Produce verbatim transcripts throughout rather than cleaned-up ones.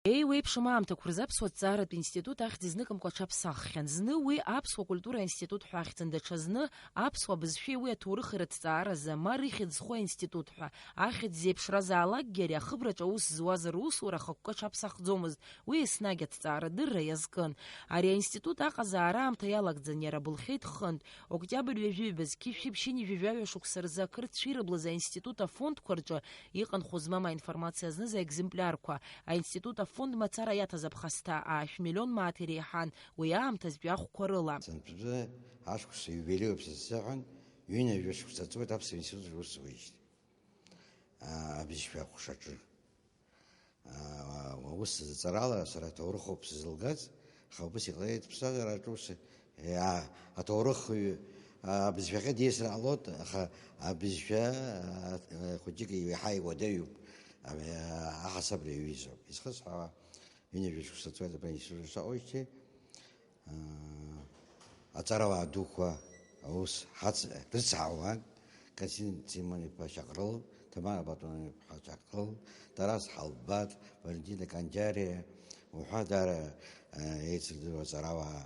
Еиуеиԥшым аамҭақәа рзы аԥсуа ҭҵааратә институт ахьӡ изныкымкәа аҽаԥсаххьан. Зны уи аԥсуа культура институт ҳәа ахьӡын, даҽазны аԥсуа бызшәеи уи аҭоурыхи рыҭҵааразы, ма рыхьӡ зху аинститут ҳәа. Ахьӡ зеиԥшразаалакгьы ари ахыбраҿы аус зуаз русура ахықәкы аҽаԥсахӡомызт, уи еснагь аҭҵаарадырра иазкын. Ари аинститут аҟазаара аамҭа иалагӡан иара былхьеит хынтә, октиабр ҩажәи ҩба зқьи шәи ԥшьынҩажәи жәаҩа шықәса рзы ақырҭцәа ирыблыз аинститут афондқәа рҿы иҟан хәы змам аинформациа зныз аекземплиарқәа. Аинститут афонд мацара иаҭаз аԥхасҭа аашә миллион мааҭ иреиҳан, уи аамҭазтәи ахәқәа рыла. Сынтәатәи ашықәс иубилеиуп сыззыҳәан, ҩынҩажәа шықәса ҵуеит аԥсуа институт аус зуеижьҭеи. Аа, абызшәа аҟәшаҿы. Аа, аус зҵарала сара аҭоурыхоуп сызылгаз, аха убыс иҟалеит ԥсҭазаараҿы ус, иа-, аҭоурыхҩы, аа, абызшәахьы диасыр ҟалоит, аха абызшәа, аа, хәыҷык еиҳа иуадаҩуп, аа, аҳасабра иаҩызоуп. Изхысҳәаауа, ҩынҩажәа шықәса ҵуеит абра институт шаҟоуижьҭеи, аа, аҵарауаа дуқәа аус ҳац-, дрыцҳауан, Константин Симон-иԥа Шьаҟрыл, Ҭамара Платон-иԥҳа Шьаҟрыл, Тарас Ҳалбаҭ, Валентина Канџьариа, уҳәа дара, аа, еицырдыруа аҵарауаа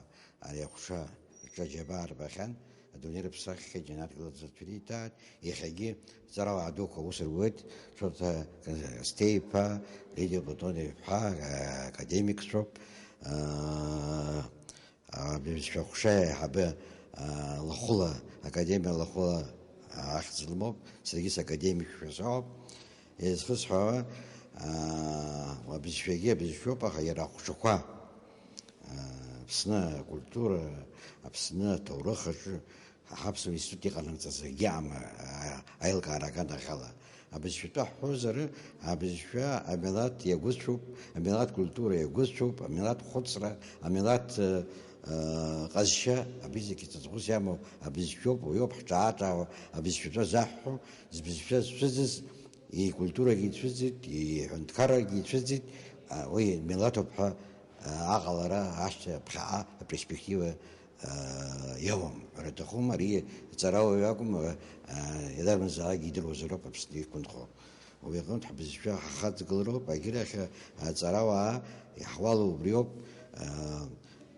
ари аҟәша рҿы аџьабаа рбахьан, адунеи рыԥсаххьеит, џьанаҭ гылаӡа цәыриҭааит, иахьагьы аҵарауаа дуқәа аус руеит, Цоҭа Асҭеи-иԥа, Лидиа Платон-иԥҳа, аа, академикцәоуп, аа, Абызшәа аҟәша аиҳабы, аа, Лахәыла, академиа Лахәыла, аа, ахьӡ лымоуп, саргьы сакадемикшәа соуп. Изхысҳәаауа, аа, абызшәагьы абызшәоуп, аха иара аҟәшақәа, аа, Аԥсны акультура, Аԥсны аҭоурых аҿы ҳаԥсуа институт иҟанаҵаз акгьы аҟам, аа, аилкаара аганахьала. Абызшәатәы ҳҳәозар, абызшәа амилаҭ иагәыцәуп, амилаҭ культура иагәыцәуп, амилаҭ хәыцра, амилаҭ, ы, ы, ҟазшьа, абри зегьы ҵаҵӷәыс иамоу абызшәоуп, уиоуп ҳҿаа-ҿаауа абызшәатәы заҳҳәо, збызшәа зцәыӡыз, икультурагьы ицәыӡит, иҳәынҭқаррагьы ицәыӡит, а, уи милаҭуп ҳәа, а, аҟалара ашьҭа ԥхьаҟа аперспектива аа, иауам, ҳәара аҭахума, ари аҵарауаҩ акәым, аа, иадарбанзаалак идыруазароуп Аԥсны иқәынхо. Уи аҟынтә ҳбызшәа ҳахаҵгылароуп, агьырахь аҵарауаа иаҳуало убриоуп, аа,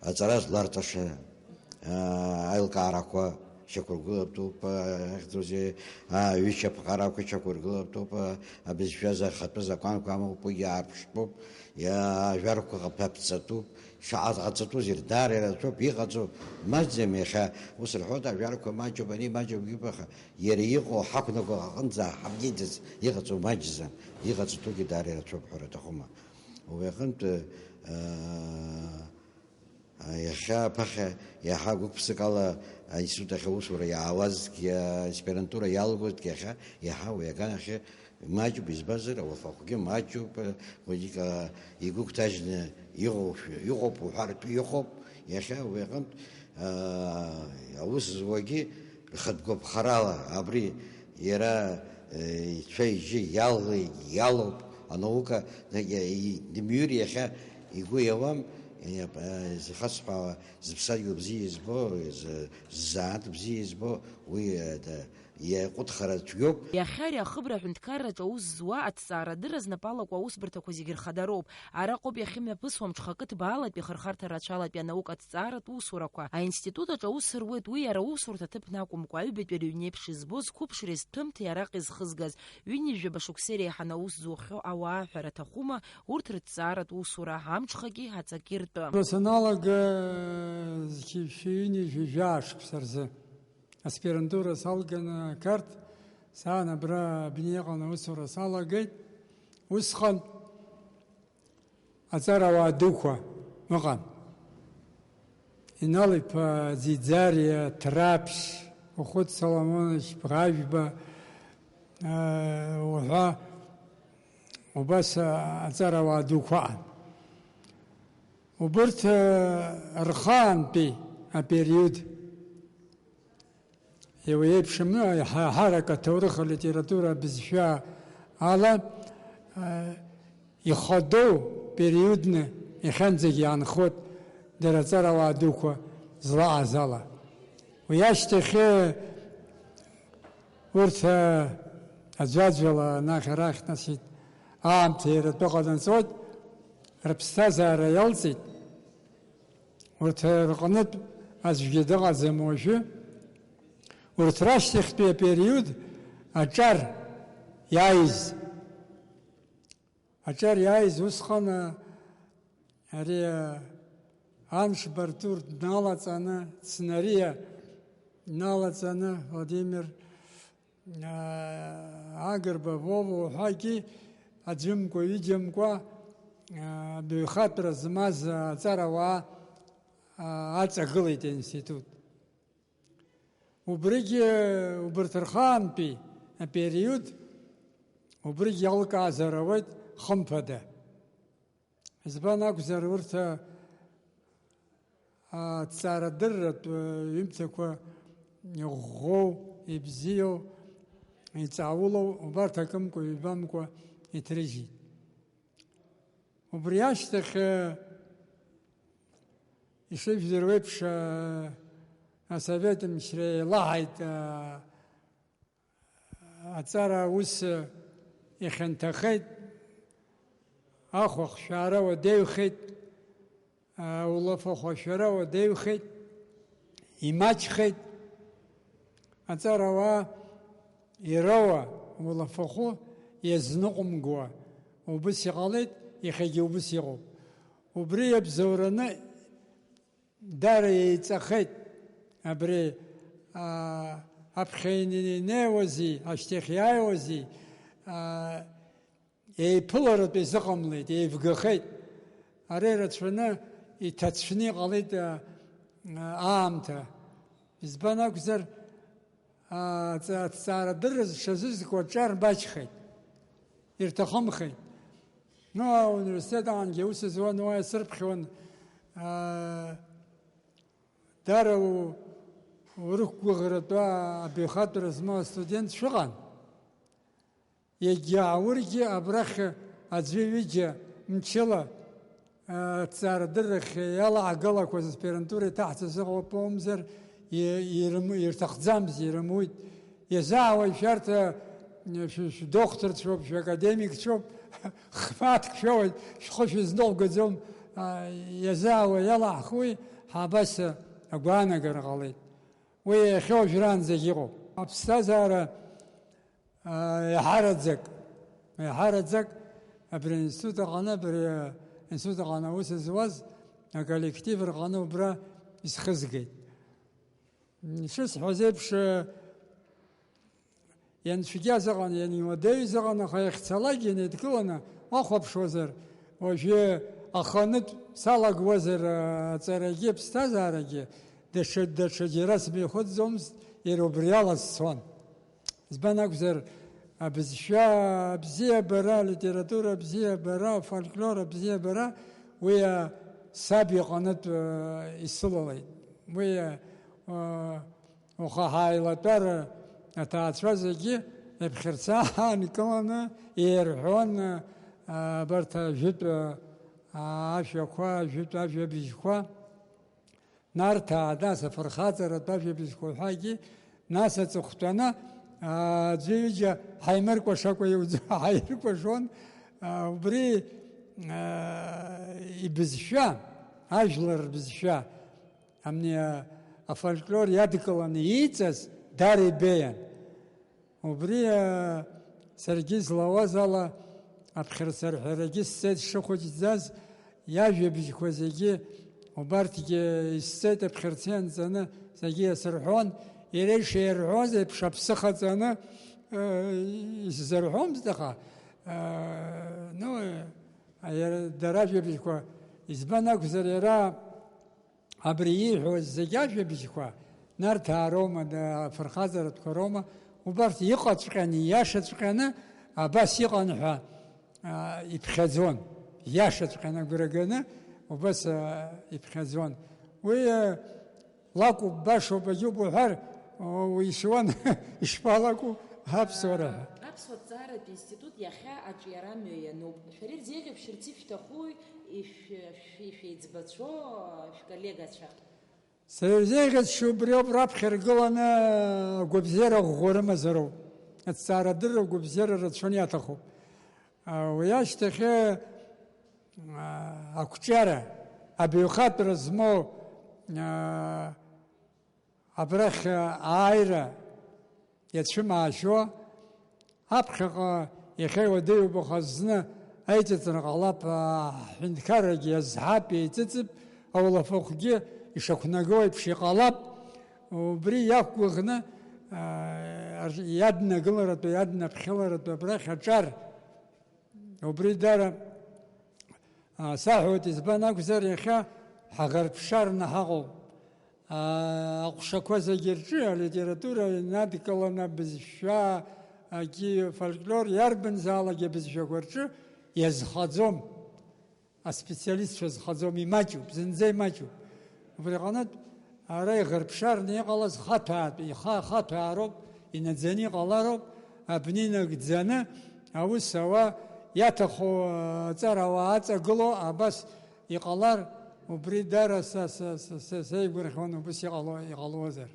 аҵара зларҵаша, аа, аилкаарақәа шьақәыргылатәуп, аа, ахьӡузеи, аа, ҩышьа ԥҟарақәа шьақәыргылатәуп, аа, абызшәа за-, ахатәы закәанқәа амоуп, уигьы аарԥштәуп, иа-, ажәарқәа ҟаԥаԥҵатәуп, Шаҟа ҟаҵатәузеи, даара ирацәоуп, иҟаҵоу маҷӡам иахьа, ус рҳәоит, ажәарқәа маҷуп, ани маҷуп, иубаха, иара иҟоу ҳақәнаго аҟынӡа ҳамнеиӡац, иҟаҵоу маҷӡам, иҟаҵатәугьы даара ирацәоуп ҳәара аҭахума. Уи аҟынтә, аа, иахьа аԥахьа иаҳа гәык-ԥсыкала аинститут ахь аусура иаауазҭгьы, аспирантура иалагозҭгьы иахьа иаҳа уи аганахьы Маҷуп, избанзар, ауалфахәгьы маҷуп, хәыҷык, аа, игәыгәҭажьны иҟоушәа, иҟоуп уҳәартә иҟоуп, иахьа уи аҟынтә, аа, аус зуагьы рхатә гәаԥхарала, абри иара, э, ицәа-ижьы иалгеит, иалоуп, анаука, э, и-, дымҩыр иахьа игәы иауам, э, э, зхасҳәаауа, зыԥсадгьыл бзиа избо, зы-, ззааҭ бзиа избо, уи, э, да-, Иаҟәыҭхара цәгьоуп. Иахьа ари ахыбра аҳәынҭқарраҿы аус зуа аҭҵаарадырра знапы алаку аусбарҭақәа зегьы рхадароуп. Араҟоуп иахьымҩаԥысуа мҽхакы ҭбаалатәи ахырхарҭа рацәалатәи анаукатә ҭҵааратә усурақәа. Аинститут аҿы аус руеит уи иара аусурҭа аҭыԥны акәымкәа, аҩбатәи рыҩнеиԥш избоз, қәыԥшреи зҭәымҭеи араҟа изхызгаз, ҩынҩажәаба шықәсеи реиҳаны аус зухьоу ауаа ҳәара аҭахума, урҭ рыҭҵааратә усура амҽхаки аҵаки ртәы. Саналага, зқьи шәи ҩынҩажәи жәаа шықәса рзы. Аспирантура салганы ақарҭ, саан абра абни иҟан аусура салагеит. Усҟан аҵарауаа дуқәа ыҟан. Инал-иԥа Ӡиӡариа, Ҭраԥшь, Ухәыт Соломонович Бӷажәба, аа, уҳәа убас аҵарауаа дуқәа ыҟан. Убырҭ, аа, рхаантәи апериод Иуеиԥшым, ҳа-, ҳарак аҭоурых алитература абызшәа ала, а, ихадоу периодны иахьанӡагь иаанхоит дара аҵарауаа дуқәа злаҟаз ала. Уи ашьҭахь, урҭ, а, аӡәаӡәала анахь-арахь, нас, аамҭа иара атәы ҟанаҵоит, рыԥсҭазаара иалҵит, урҭ рҟнытә аӡәгьы дыҟаӡам уажәы, урҭ рашьҭахьтәи апериод аҿар иааиз, аҿар иааиз усҟан, а, ари, а, Аншба Артур дналаҵаны, Цнариа дналаҵаны, Владимир, аа, Агрба Вова уҳәагьы аӡәымкәа, ҩыџьамкәа, аа, баҩхатәра змаз аҵарауаа, аа, аҵагылеит аинститут. Убригьы, убарҭ рхаантәи апериод, убригьы иалкаазар ауеит, хымԥада. Избан акәзар, урҭ, а, аҭҵаарадырратә, а, ҩымҭақәа иӷәӷәоу, ибзиоу, иҵаулоу, убарҭ акымкәа-ҩбамкәа иҭрыжьит. Убри ашьҭахь, а, ишыжәдыруеиԥш, а, асовет мчра еилаҳаит, а, аҵара аус ихьанҭахеит, ахәахшәаара уадаҩхеит, аулафахәашәара уадаҩхеит, имаҷхеит. Аҵарауаа ироуа улафахәы иазныҟәымгуа убыс иҟалеит, иахьагьы убыс иҟоуп. Убри иабзоураны Дара еиҵахеит, абри, аа, аԥхьа инеиуази, ашьҭахь иааиуази, аа, еиԥыларатәы изыҟамлеит, еивгахеит. Ара ирацәаны, иҭацәны иҟалеит, аа, аамҭа. Избан акәзар, аа, аҵа-, аҭҵаарадырра зҽазызкуа аҿар маҷхеит, ирҭахымхеит. Ну, ауниверситет аҟангьы аус зуан, уа исырԥхьон, аа, дара у-, урықәгәыӷратәы абаҩхатәра змоу астудент шәыҟан. Егьа аургьы абрахь аӡәы-ҩыџьа мчыла, аа, аҭҵаарадыррахь иалаҳгалақәаз аспирантура иҭаҳҵаз ыҟоуп акәымзар, и-, ирым-, ирҭахӡамзи, ирымуит. Иазаауеит шәарҭ, а, шә-, шәдохҭырцәоуп, шәакадемикцәоуп, х-, мааҭк шәоуеит, шәхы шәызныҟәгаӡом, а, иазаауа иалаҳхуеи, ҳа абас, а, агәаанагара ҟалеит. Уи иахьа уажәраанӡагь иҟоуп. Аԥсҭазаара, а, еиҳараӡак, еиҳараӡак абри аинститут аҟны, абри, а, аинститут аҟны аус зуаз аколлектив рҟны убра исхызгеит. Ишысҳәаз еиԥш, ианцәгьаз ыҟан, иануадаҩыз ыҟан, аха иахьцалакгьы инеидкыланы уахәаԥшуазар, уажәы аханытә салагуазар, аҵарагьы аԥсҭазаарагьы даҽа, даҽа џьара смҩахыҵӡомызт, иара убри ала сцон. Избан акәзар, абызшәа абзиабара, алитература абзиабара, афольклор абзиабара, уи, а, саб иҟынтә, а, исылалеит. Уи, а, уаха ҳааилатәар аҭаацәа зегьы иԥхьарца аанкыланы еирҳәон, а, абарҭ ажәытә, а, ашәақәа, ажәытә ажәабжьқәа. Нарҭаа, нас афырхаҵаратә ажәабжьқәа ҳәагьы, нас аҵыхәтәаны, аа, аӡәы-ҩыџьа ҳаимыркәашакәа иуӡо ҳаиркәашон, аа, убри, аа, ибызшәа, ажәлар рбызшәа, амни, а-, афольклор иадкыланы ииҵаз Дареи Беиан. Убри, аа, саргьы излауаз ала, аԥхьарца арҳәарагьы сцеит сшыхәыҷӡаз, иажәабжьқәа зегьы убарҭгьы исцеит, аԥхьарца ианҵаны зегьы иасырҳәон, иара иширҳәоз еиԥш аԥсы хаҵаны, аа, исзырҳәомызт, аха, аа, ну, иара, дара ажәабжьқәа, избан акәзар, иара Абри ииҳәоз зегь ажәабжьқәа, Нарҭаа роума, да-, афырхаҵаратәқәа роума, убарҭ иҟаҵәҟьаны, ииашаҵәҟьаны абас иҟан ҳәа, а, иԥхьаӡон. Ииашаҵәҟьаны агәра ганы убас, а, иԥхьаӡон. Уи, а, лакәуп, башоуп, агьуп уҳәар, уишьуан, ишԥалакәу аԥсуара ҳәа. Аԥсуа ҭҵааратә институт иахьа аҿиара амҩа иануп. Шәара ирзеиӷьабшьарц ишәҭахуи, ишә-, шәи-, шәеиҵбацәоу, шәколлегацәа? Сара ирзеиӷьасшьо убриоуп, раԥхьа иргыланы агәабзиара ӷәӷәа рымазароуп. Аҭҵаарадырра агәабзиара рацәаны иаҭахуп. А, уи ашьҭахь, аа, ақәҿиара, абаҩхатәра змоу, аа, абрахь ааира иацәымаашьо, аԥхьаҟа иахьа иуадаҩуп, аха зны аиҵыҵра ҟалап, аа, ҳҳәынҭқаррагьы иазҳап, еиҵыҵып, аулафахәгьы ишақәнаго еиԥш иҟалап, убри иақәгәыӷны, аа, иаднагаларатәы, иаднаԥхьаларатәы абрахь аҿар. Убри дара, аа, саҳәоит, избан акәзар, иахьа ҳаӷарԥшарны ҳаҟоуп. Аа, аҟәшақәа зегьы рҿы алитература инадкыланы абызшәа, агьи фольклор иарбанзаалак абызшәақәа рҿы иазхаӡом, аспециалистцәа зхаӡом, имаҷуп, зынӡа имаҷуп. Убри аҟнытә, ара иӷарԥшарны иҟалаз хаҭәаатә, иха-, хаҭәаароуп, инаӡаны иҟалароуп, абни инагӡаны аус ауа иаҭаху аҵарауаа аҵагыло абас иҟалар, убри дара са, са, са, са, сеигәырӷьон, убас иҟало, иҟалозар.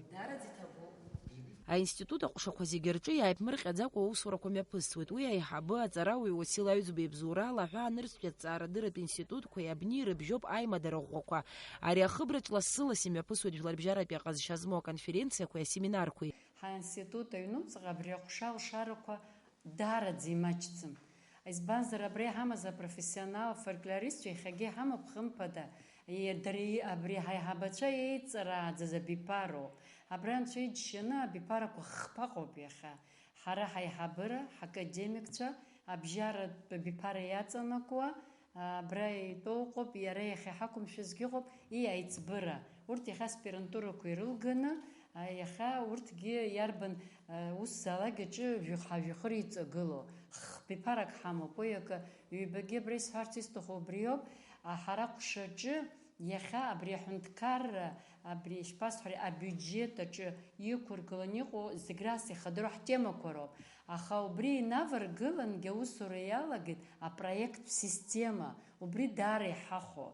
Аинститут аҟәшақәа зегьы рҿы иааиԥмырҟьаӡакәа аусурақәа мҩаԥысуеит. Уи аиҳабы, аҵарауаҩ Уасил Аҩӡба ибзоурала аҳәаанырцәтәи азҵаарадырратә институтқәеи абни ирыбжьоуп аимадара ӷәӷәақәа. Ари ахыбраҿ лассы-ласс имҩаԥысуеит жәларбжьаратәи аҟазшьа змоу аконференциақәеи асеминарқәеи. Ҳаинститут аҩнуҵҟа абри аҟәша алшарақәа даараӡа имаҷӡам. Избанзар, абра иҳамаз апрофессионал фольклористцәа иахьагьы иҳамоуп, хымԥада, иа-, дара и-, абри ҳаиҳабацәа еиҵарааӡаз абиԥароуп. Абра анцәа иџьшьаны абиԥарақәа хԥа ыҟоуп иахьа. Ҳара ҳаиҳабыра, ҳакадемикцәа, абжьаратә абиԥара иаҵанакуа, абра итәоу ыҟоуп, иара иахьа иҳақәымшәазгьы ыҟоуп, и аиҵбыра. Урҭ иахьа аспирантурақәа ирылганы, а, иахьа урҭгьы иарбан, а, усзаалак аҿы жәаха-, жәаха рыҵагылоу. Хԥа ԥарак ҳамоуп, уи акы, ҩбагьы абра исҳәарц исҭаху убриоуп, а, ҳара аҟәшаҿы иахьа абри аҳәынҭқарра, абри ишԥасҳәари, абиуџьет аҿы иқәыргыланы иҟоу зегь рас ихадароу ҳтемақәа роуп. Аха убри инаваргылангьы аусура иалагеит апроект система, убри даара иҳахәо.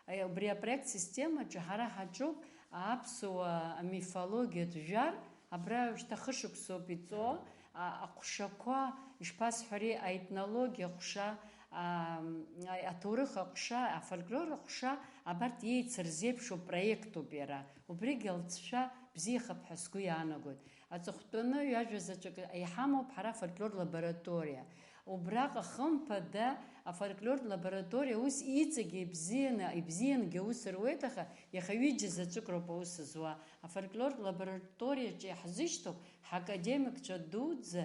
Аи, убри апроект системаҿы ҳара ҳаҿуп аԥсуа мифологиатә жәар, абра шьҭа хышықәсоуп иҵоу, а-, аҟәшақәа, ишԥасҳәари, аетнологиа ҟәша, а, аҭоурых аҟәша, афольклор аҟәша, абарҭ еицырзеиԥшу проектуп иара. Убригьы алҵшәа бзиахап ҳәа сгәы иаанагоит. Аҵыхәтәаны ҩажәа заҵәык иҳамоуп ҳара афольклор лабораториа. Убраҟа, хымԥада, афольклортә лабораториа ус иҵегьы ибзианы, ибзиангьы аус руеит, аха иахьа ҩыџьа заҵәык роуп аус зуа. Афольклортә лабораториаҿы иаҳзышьҭоуп ҳакадемикцәа дуӡӡа,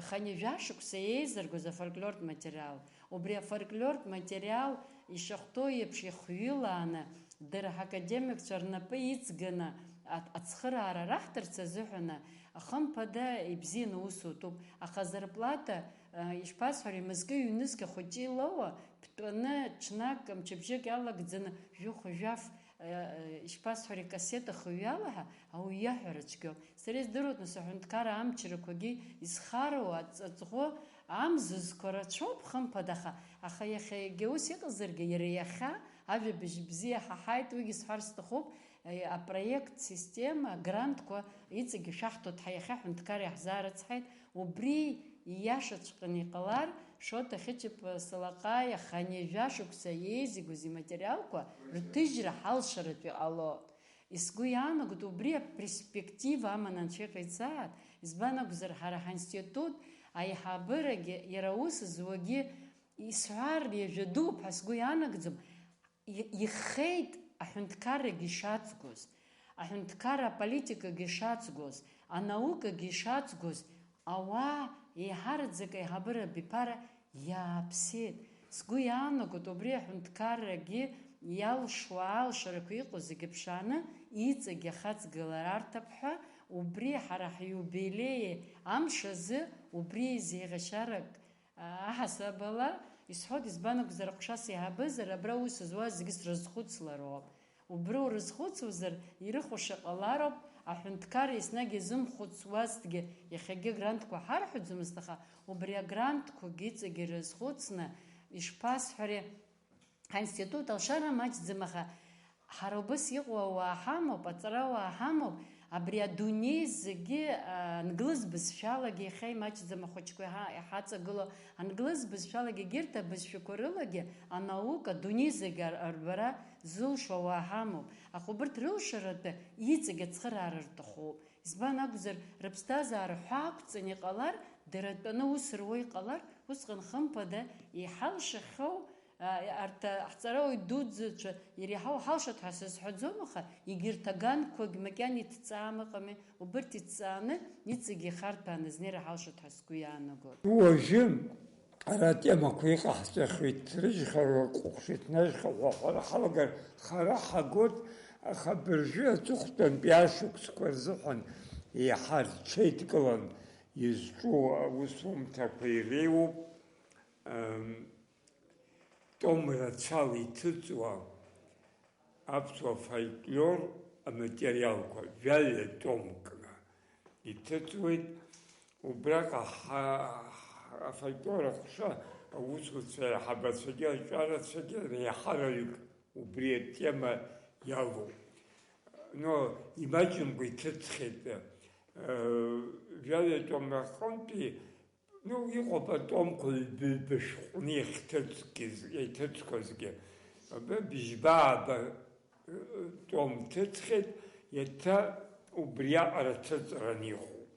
хынҩажәа шықәса еизыргоз афольклортә материал. Убри афольклортә материал ишахәҭоу еиԥш ихҩылааны, дара ҳакадемикцәа рнапы иҵганы а-, ацхыраара раҳҭарц азыҳәаны, хымԥада, ибзианы аус утәуп, аха азарплата, э, ишԥасҳәари, мызкы ҩнызқь ахәыҷы илоуа, бтәаны ҽнак, мчыбжьык иалагӡаны, жәохә-жәаф, э, ишԥасҳәари, кассета хҩы иалаҳа, ауаҩ иаҳәара цәгьоуп. Сара издыруеит, нас, аҳәынҭқарра амчрақәагьы изхароу аҵ-, аҵӷәы амзызқәа рацәоуп, хымԥада, аха, аха иахьагьы ус иҟазаргьы, иара иахьа ажәабжь бзиа ҳаҳаит, уигьы сҳәар сҭахуп, апроект система, агрантқәа иҵегьы шәаҳҭоит, ҳа иахьа аҳәынҭқарра иаҳзаарыцҳаит, убри ииашаҵәҟьаны иҟалар, Шоҭа Хьычыԥ Салаҟаиа хынҩажәа шықәса еизигоз иматериалқәа рҭыжьра ҳалшаратә иҟало. Сгәы иаанагоит, убри аперспектива аманы анцәа иҟаиҵааит, избан акәзар, ҳара ҳаинститут аиҳабырагьы, иара аус зуагьы, исҳәар, иажәа дууп ҳәа сгәы иаанагӡом, и-, ихеит аҳәынҭқаррагьы ишацгоз, аҳәынҭқарра аполитикагьы ишацгоз, анаукагьы ишацгоз, ауаа еиҳараӡак аиҳабыра абиԥара иааԥсеит. Сгәы иаанагоит, убри аҳәынҭқаррагьы иалшо аалшарақәа иҟоу зегьы ԥшааны, иҵегь ахаҵгылара арҭап ҳәа, убри ҳара ҳиубилеи амш азы убри еизеиӷьашьарак аҳасабала исҳәоит, избан акәзар, аҟәша сеиҳабызар, абра аус зуаз зегьы срызхәыцлароуп. Убра урызхәыцуазар, ирыхәаша ҟалароуп, аҳәынҭқарра еснагь иазымхәыцуазҭгьы, иахьагьы агрантқәа ҳарҳәаӡомызт, аха убри агрантқәагьы иҵегь ирызхәыцны, ишԥасҳәари, ҳаинститут алшара маҷӡам, аха ҳара убас иҟоу ауаа ҳамоуп, аҵарауаа ҳамоуп, Абри адунеи зегьы, а, англыз бызшәалагьы, иахьа имаҷӡам ахәыҷқәа иҳа-, иҳаҵагылоу, англыз бызшәалагьы, егьырҭ абызшәақәа рылагьы анаука адунеи зегьы ар-, арбара зылшо ауаа ҳамоуп. Аха убырҭ рылшаратәы иҵегь ацхыраара рҭахуп. Избан акәзар, рыԥсҭазаара ҳәаақәҵаны иҟалар, дара тәаны ус руа иҟалар, усҟан хымԥада иҳалшахьоу, а, арҭ аҳҵарауаҩ дуӡӡацәа иреиҳау ҳалшоит ҳәа сазҳәаӡом, аха егьырҭ аганқәагь макьана иҭҵаам ыҟами, убырҭ иҭҵааны, иҵегьы ихарҭәааны изнеира ҳалшоит ҳәа сгәы иаанагоит. Уажәы ара атемақәа иҟаҳҵахьоу иҭрыжьхьоу, иҭнажьхьоу ҳәа ҳәара ҳалагар хара ҳагоит, аха абыржәы аҵыхәтәантәи ашықәсқәа рзыҳәан еиҳа рҽеидкылан изҿу аусумҭақәа иреиуоуп, ам, том рацәала иҭыҵуа аԥсуа фольклор аматериалқәа, жәаҩа томкны иҭыҵуеит. Убраҟа ҳа-, афольклор аҟәша аусуцәа аиҳабацәагьы аҿарацәагьы реиҳараҩык убри атема иалоуп. Но имаҷымкәа иҭыҵхьеит, э, жәаҩа том аҟынтәи Ну, иҟоуп атомқәа ҩба-ҩба шәҟәны иахьҭыҵгьы, иҭыҵқәазгьы. Абы быжьба-ааба, э, том ҭыҵхьеит, иаҭа убриаҟара ҭыҵран иҟоуп.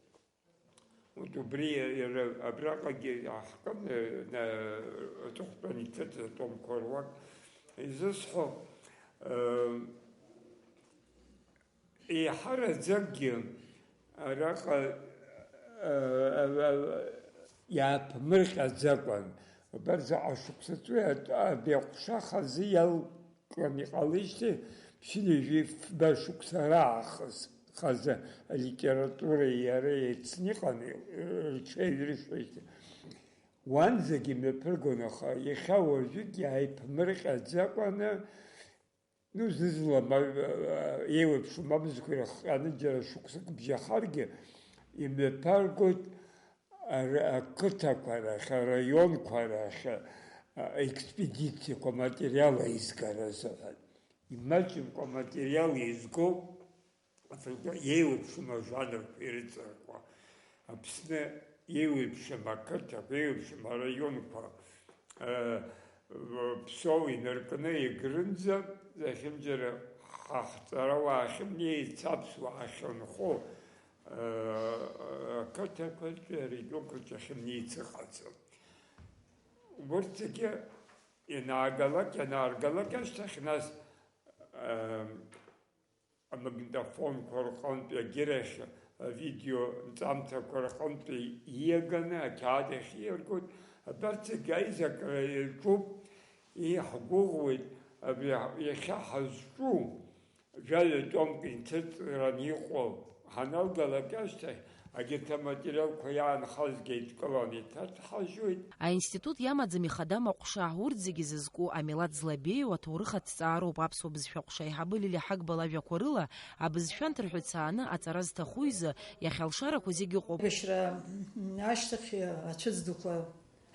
Урҭ убри иара абраҟагьы иаҳкын, э, на-, аҵыхәтәан иҭыҵыз атомқәа руак изысҳәо, э, Еиҳараӡакгьы араҟа, а, а, а, иааԥмырҟьаӡакәан, убар заҟа шықәса ҵуеи, абри аҟәша хазы иалкны иҟалеижьҭеи ԥшьынҩажәи фба шықәса раахыс хазы алитературеи иареи еицны иҟан, рҽеиҩыршәеижьҭеи. Уанӡагьы мҩаԥыргон, аха иахьа уажәыгь иааиԥмырҟьаӡакәаны Ну, зны-зынла ма-, еиуеиԥшым абзқәа ирыхҟьаны џьара шықәсык бжьахаргьы, имҩаԥаргоит ар-, ақыҭақәа рахь, араионқәа рахь, а, експедициақәа, материал аизгара азыҳәан. Имаҷымкәа аматериал еизгоуп афольклор еиуеиԥшым ажанрқәа ирыҵаркуа. Аԥсны еиуеиԥшым ақыҭақәа, еиуеиԥшым араионқәа, э, ԥсоу инаркны Егрынӡа, зехьынџьара ҳахҵарауаа ахьымнеиц, аԥсуаа ахьынхо, э, ақыҭақәаҿы, арегионқәаҿы ахьымнеиц ыҟаӡам. Урҭ зегьы ианаагалак, ианааргалак ашьҭахь, нас, э, амагнитофонқәа рҟынтәи, агьырахь авидео нҵамҭақәа рҟынтәи ииаганы ақьаад ахь ииаргоит. Абарҭ зегьы аизакра иаҿуп, иаҳгәыӷуеит абри иахьа ҳазҿу жәаҩа томк инҭыҵран иҟоу ҳаналгалак ашьҭахь, Агьырҭ аматериалқәа иаанхазгьы еидкыланы иҭарҭәҳажьуеит. Аинститут иамаӡам ихадам аҟәша, урҭ зегьы зызку амилаҭ злабеиоу аҭоурых аҭҵаароуп аԥсуа бызшәа ҟәша аиҳабы Лилиа Ҳагба лажәақәа рыла, абызшәа анҭырҳәа цааны аҵара зҭаху изы иахьа алшарақәа зегьы ыҟоуп. Аибашьра ашьҭахь ацәыӡ дуқәа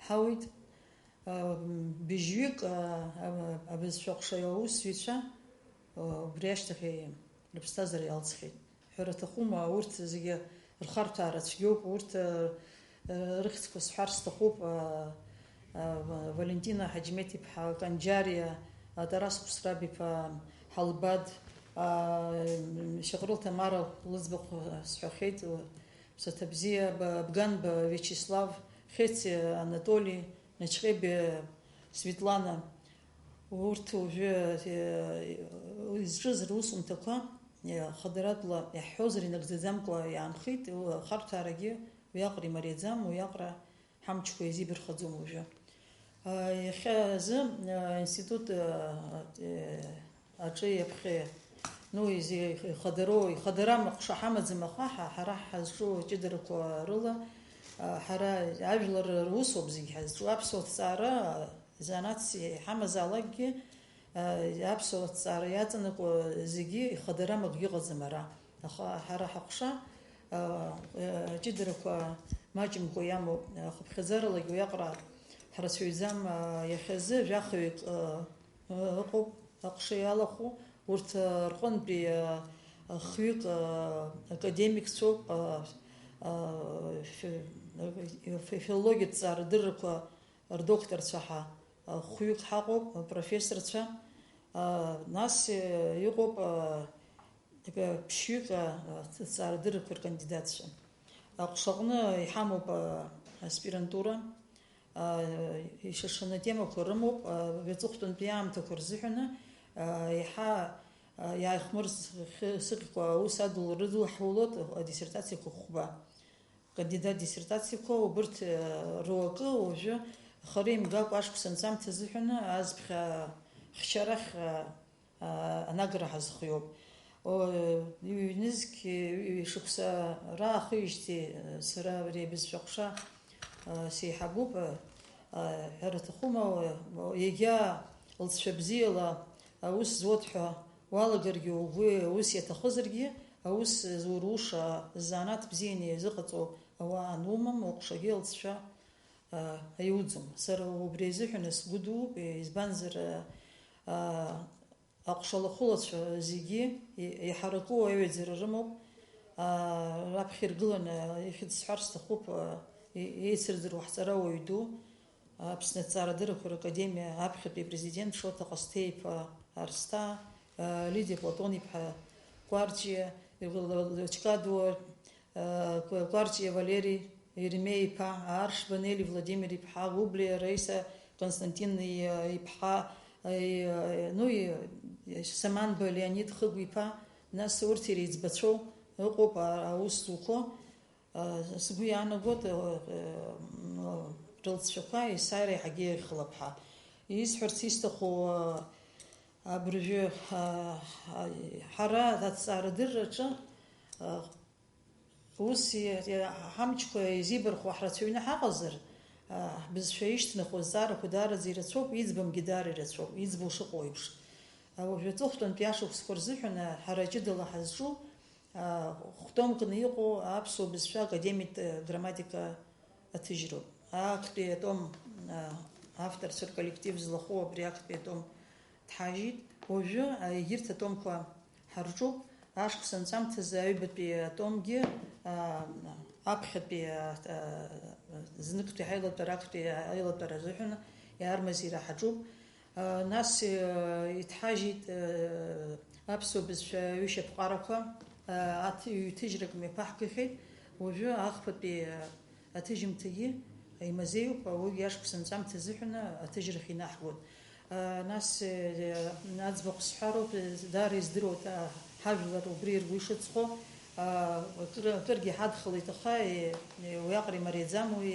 ҳауит. Быжьҩык, а, а, абызшәа ҟәша аусзуҩцәа, а, убри ашьҭахь рыԥсҭазаара иалҵхьеит. Ҳәара аҭахума, урҭ зегьы рхарҭәаара цәгьоуп, урҭ, а, а, рыхьӡқәа сҳәар сҭахуп, а, а, Валентина Ҳаџьмеҭ-иԥҳа Канџьариа, а, Тарас Хәсраб-иԥа Ҳалбад, а, Шьаҟрыл Ҭамара лыӡбахә сҳәахьеит, Ԥсаҭабзиа, Ба-, Бганба Виачеслав, Хециа Анатоли, Начхеби Светлана, урҭ уажәы, э, изҿыз русумҭақәа, э, хадаратәла иаҳҳәозар, инагӡаӡамкәа иаанхеит, уи ахарҭәаарагьы уиаҟара имариаӡам, уиаҟара ҳамчқәа еизибархаӡом уажәы. Э, иахьа азы, э, аинститут, э, э, аҿы иаԥхьа, ну, изи-, ихадароу, ихадарам аҟәша ҳамаӡам, аха ҳа-, ҳара ҳазҿу аҷыдарақәа рыла, а, ҳара ажәлар русоуп зегь ҳазҿу, аԥсуа ҭҵаара, а, занааҭс иҳамазаалакгьы, а, аԥсуа ҭҵаара иаҵанакуа зегьы ихадарам акгьы ыҟаӡам ара. Аха ҳара ҳаҟәша, а, а, аҷыдарақәа маҷымкәа иамоуп, а, хыԥхьаӡаралагьы уиаҟара ҳрацәаҩӡам, а, иахьазы жәахаҩык, а, ыҟоуп аҟәша иалахәу, урҭ, а, рҟынтәи, а, хҩык, а, академикцәоуп, а, а, фи-, фи-, филологиатә ҵаарадыррақәа рдокторцәа ҳа, а, хәҩык ҳаҟоуп, апрофессорцәа, а, нас, э, иҟоуп, а, ак-, ԥшьҩык, а, а, ҭҵаарадыррақәа ркандидатцәа. Аҟәшаҟны иҳамоуп, а, аспирантура, а, ишьашаны атемақәа рымоуп, а, аҵыхәтәантәи аамҭақәа рзыҳәаны, а, еиҳа, а, иааихмырс-, хы-, сыхьқәа аус адул-, рыдылаҳулоит адиссертациақәа хәба. Кандидат диссертациақәа убырҭ, э, руакы уажәы хара имгакәа ашықәс анҵамҭа азыҳәаны азԥхьа хьчарахь, э, э, анагара ҳазхиоуп. О, ҩнызқь, ҩ-, шықәса раахижьҭеи, э, сара ари абызшәа ҟәша, э, сеиҳабуп, э, э, ҳәара аҭахума, э, егьа лҵшәа бзиала аус зуеит ҳәа уалагаргьы, угәы аус иаҭахызаргьы, аус зуруша, ззанааҭ бзианы иазыҟаҵо ауаа анумам, уҟәшагьы алҵшәа, а, иуӡом. Сара убри азыҳәан сгәы дууп, избанзар, а, аҟәша лахәылацәа зегьы и-, иҳараку аҩаӡара рымоуп. А, раԥхьа иргыланы ихьӡ сҳәар сҭахуп, а, и-, еицырдыруа ҳҵарауаҩ ду, Аԥсны аҭҵаарадыррақәа ракадемиа аԥхьатәи апрезидент Шоҭа Ҟасҭеи-иԥа Арсҭаа, Лидиа Платон-иԥҳа Кәарҷиа, Лочкадуа Кәарҷиа Валери, Еремеи-иԥа Ааршба Нели Владимир-иԥҳа, Гәыблиа Раиса Константин-иԥҳа, ну, Саманба Леонид Хыгә-иԥа, нас урҭ иреиҵбацәоу ыҟоуп аус зуқәо. Сгәы иаанагоит, рылҵшәақәа есааира еиҳагьы ирхылап ҳәа. Исҳәарц исҭаху, абыржәы, ҳара аҭҵаарадырраҿы, ус ҳамчқәа еизибархәо ҳрацәаҩны ҳаҟазар, ҳбызшәа ишьҭнахуа азҵаарақәа даараӡа ирацәоуп, иӡбамгьы даара ирацәоуп, иӡбо шыҟоу еиԥш. Уажәы аҵыхәтәантәи ашықәсқәа рзыҳәан ҳара ҷыдала ҳазҿу, Хәтомкны иҟоу аԥсуа бызшәа академиатә грамматика аҭыжьроуп. Актәи атом, авторцәа рколлектив злахәу абри актәи атом дҳажьит. Уажәы егьырҭ атомқәа ҳарҿуп. Ашықәс анҵамҭазы аҩбатәи атомгьы, аԥхьатәи, зныктәи ҳаилатәара, актәи аилатәара азыҳәан иаармазеира ҳаҿуп. Нас иҭҳажьит аԥсуа бызшәа ҩышьаԥҟарақәа, аҭ-, ҩҭыжьрак мҩаԥаҳгахьеит, уажәы ахԥатәи аҭыжьымҭагьы имазеиуп, уигьы ашықәс анҵамҭа азыҳәаны аҭыжьрахь инаҳгоит. Нас аӡбахә сҳәароуп, даара издыруеит, ҳажәлар убри ргәы ишыҵхо, акыр-, акыргьы ҳадхалеит, аха уиаҟара имариаӡам уи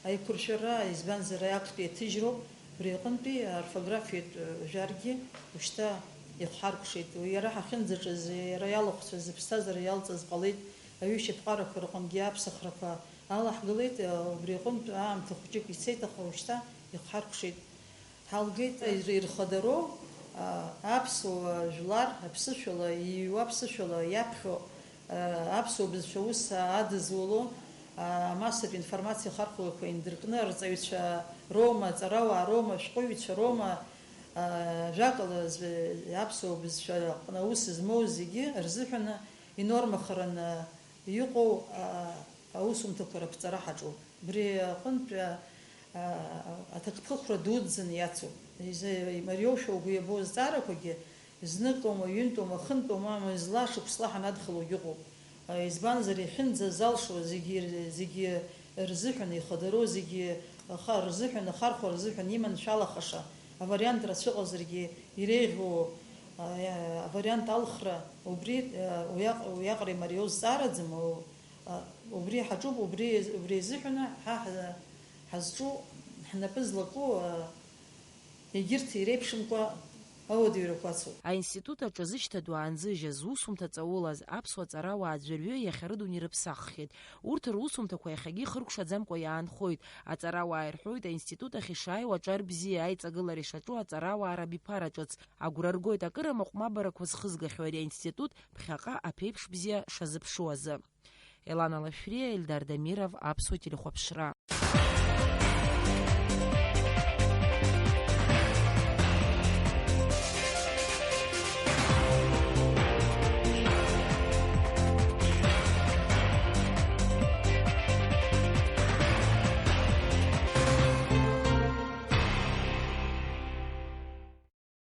аиқәыршәара, избанзар, актәи аҭыжьроуп, убри аҟынтәи аорфографиатә жәаргьы ушьҭа ихҳаркәшеит. Уи иара ҳахьынӡаҿыз, иара иалахәцәаз, аԥсҭазаара иалҵыз ҟалеит, аҩышьаԥҟарақәа рҟынгьы аԥсахрақәа алаҳгылеит, убри аҟынтә аамҭа хәҷык ицеит, аха ушьҭа ихҳаркәшеит. Ҳалгеит ирхадароу, а, аԥсуа жәлар аԥсышәала, иҩуа аԥсышәала иаԥхьо, а, аԥсуа бызшәа аус адызуло, а, амассатә информациа ахархәагақәа индыркны, арҵаҩцәа роума, аҵарауаа роума, ашәҟәыҩҩцәа роума, а, ажәакала, з-, аԥсуа бызшәа аҟны аус змоу зегьы рзыҳәан инормахараны иҟоу, а, аусумҭақәа рыԥҵара ҳаҿуп. Абри аҟынтә, а, аҭакԥхықәра дуӡӡаны иацуп. Изы имариоушәа угәы иабо азҵаарақәагьы, зныкоума, ҩынтәоума, хынтәоума, мызла, шықәсла ҳанадхалогьы ыҟоуп. А, избанзар, иахьынӡазалшо зегьы, зегьы рзыҳәан, ихадароу зегьы аха-, рзыҳәан, ахархәа рзыҳәан иманшәалахаша авариант рацәа ыҟазаргьы, иреиӷьу, а, авариант алхра, убри, а, уиаҟ-, уиаҟара имариоу зҵаараӡам, у-, А, убри ҳаҿуп, убри, убри азыҳәаны ҳа ҳа-, ҳазҿу, ҳнапы злаку, а, егьырҭ иреиԥшымкәа ауадаҩрақәа ацуп. Аинститут аҿы зышьҭа ду аанзыжьыз зусумҭа ҵаулаз аԥсуа ҵарауаа аӡәырҩы иахьа рыдуны ирыԥсаххьеит. Урҭ русумҭақәа иахьагьы ихыркәшаӡамкәа иаанхоит. Аҵарауаа ирҳәоит, аинститут ахь ишааиуа аҿар бзиа, аиҵагылара ишаҿу аҵарауаа рабиԥара ҿыц. Агәра ргоит акыр амаҟә мабарақәа зхызгахьоу ари аинститут ԥхьаҟа аԥеиԥш бзиа шазыԥшу азы. Елана Лашәриа, Ельдар Дамиров, Аԥсуа телехәаԥшра.